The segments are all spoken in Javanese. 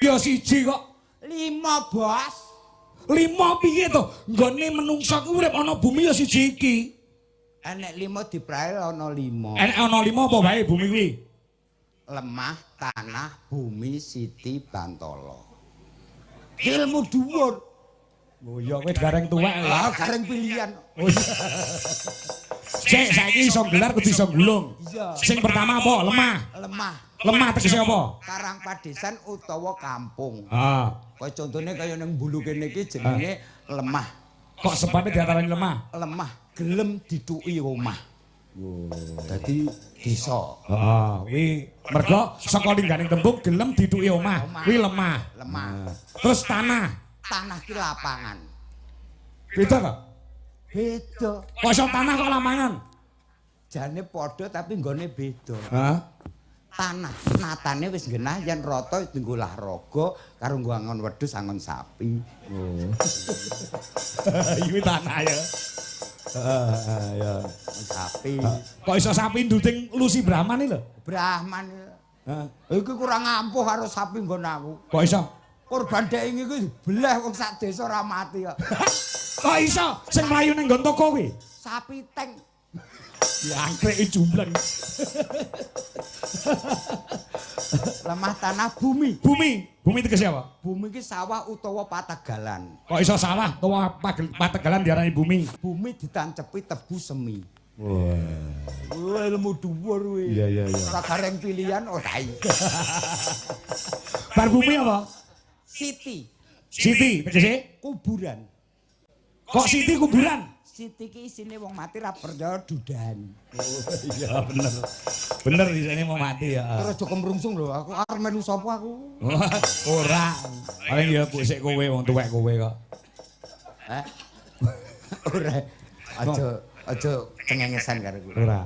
Ya siji kok. Lima, Bos. Lima piye to? Nggone menungsa kuwi urip ana bumi ya siji iki. Enek lima diprael ana lima. Enek ana lima apa wae bumi kuwi? Lemah, tanah, bumi, siti, bantala. Ilmu dhuwur. Oh iya, kowe gareng tuwek. Lah gareng pilihan. Oh iya. Sik, saiki iso gelar kudu iso gulung. Iya. Sing pertama apa? Lemah. Lemah. Lemah tegese apa? Karang padesan utawa kampung. Ah. Kaya contone kaya ning bulu kene iki jenenge lemah. Kok sebabnya diantarani lemah? Lemah gelem dituki omah. Oh. Dadi desa. Heeh, kuwi mergo saka lingganing tembung gelem dituki omah. Kuwi lemah. Lemah. Terus tanah. Tanah ki lapangan. Beda kok? Beda. Kok iso tanah kok lapangan? Jane padha tapi nggone beda. Hah? Tanah natane wis genah yen rata dienggo olahraga karo nggo angon wedhus, angon sapi. Oh. Iku tanah ya. Heeh, ya. Sapi. Kok iso sapi nduting Lusi Brahman iki lho? Brahman. Heeh. Iki kurang ampuh karo sapi nggon aku. Kok iso? Korban dek iki ku beleh wong sak desa ora mati kok. Kok iso sing mlayu ning nggon toko kuwi? Sapi tank. Diangkriki jumbleng. Lemah, tanah, bumi. Bumi, bumi tegese apa? Bumi iki sawah utawa pategalan. Kok iso sawah utawa pategalan diarani bumi? Bumi ditancepi tebu semi. Wah. Wah, ilmu dhuwur kuwi. Iya, iya, iya. Ora gareng pilihan ora. Bar bumi apa? Siti, Siti tegese? Kuburan. Kok Siti kuburan? Siti ki isine wong mati ra percaya dudan. Oh, iya bener. Bener isine mau mati ya. Terus aja kemrungsung lho, aku arep melu sapa aku? Ora. Paling ya sik kowe wong tuwek kowe kok. Hah? Ora. Aja aja cengengesan karo kowe. Ora.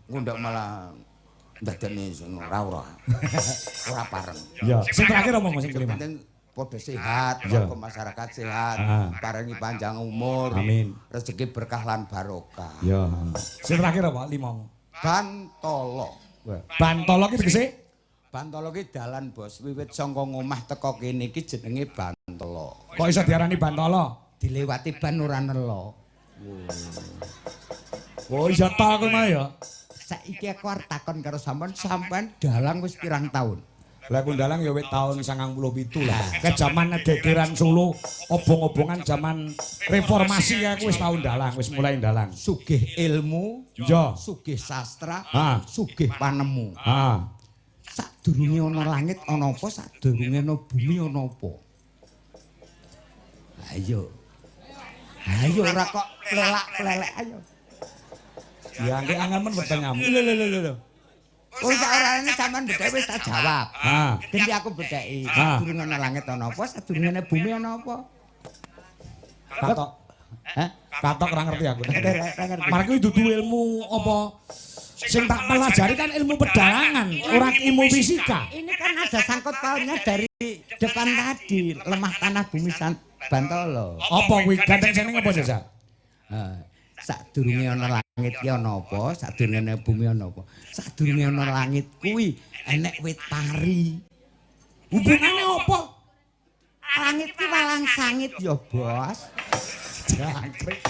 Ngundok malah ndadekne sing ora ora. Ora pareng. Iya. Sing terakhir omong sing kelima. Penting padha sehat, warga masyarakat sehat, paringi panjang umur, Amin. Rezeki berkah lan barokah. Iya. Sing terakhir apa? Lima. Bantala. Bantala ki tegese? Bantala ki dalan, Bos. Wiwit saka ngomah teko kene iki jenenge Bantala. Kok iso diarani Bantala? Dilewati ban ora nelo. Oh, iso tol kuwi mah ya. Saiki aku arep takon karo sampean, sampean dalang wis pirang taun? Lah aku ndalang ya wit taun 97 lah. Ke jaman gegeran Solo, obong-obongan jaman reformasi aku wis tau ndalang, wis mulai ndalang. Sugih ilmu, sugih sastra, sugih panemu. Sadurunge ana langit ana apa, sadurunge ana bumi ana apa? Ayo. Ayo ora kok plelak-plelek ayo. Ya angke angan men pertanyaanmu. Lho lho lho lho. Oh, sak orane sampean bedhek wis tak jawab. Ganti aku bedheki. Sadurunge ana langit ana apa, sadurunge ana bumi ana apa? Katok. Hah? Katok ora ngerti aku. Ora ngerti. Marang kuwi dudu ilmu apa sing tak pelajari kan ilmu pedalangan, ora ilmu fisika. Ini kan ada sangkut pautnya dari depan tadi, lemah tanah bumi Bantala. Apa kuwi gandeng jenenge apa jajal? Sadurunge ana langit ki ana apa, sadurunge ana bumi ana apa. Sadurunge ana langit kuwi enek wit pari. Hubungane apa? Langit ki walang sangit ya, Bos. Jangkrik.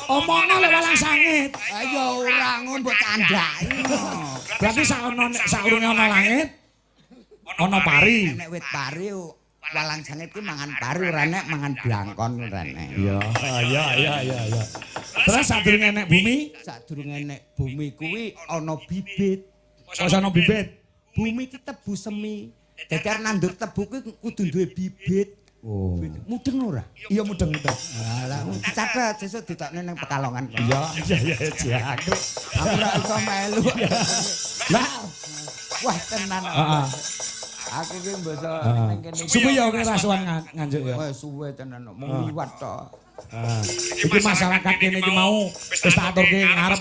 Omongno lek walang sangit. Ayo ora ngono mbok candhaki. Berarti saurunge ana langit ana pari. Enek wit pari, walang sangit ki mangan pari ora enek mangan blangkon ora enek. Iya, iya, iya, iya, iya. Terus sadurunge enek bumi, Sadurunge enek bumi kuwi ana bibit. Kok ana bibit? Bumi ki tebu semi. Dadi arep nandur tebu kuwi kudu duwe bibit. Oh. Mudeng ora? Iya mudeng mudeng. Alah, dicatet sesuk ditokne nang Pekalongan. Iya, iya, iya, jangkrik. Aku ora iso melu. Lah, Wah, tenan. Heeh. Aku ki mbasa nang kene. Suwe ya kowe rasuan Nganjuk ya. Wah, suwe tenan, mung liwat tok. Iki masyarakat kene iki mau wis tak aturke ngarep.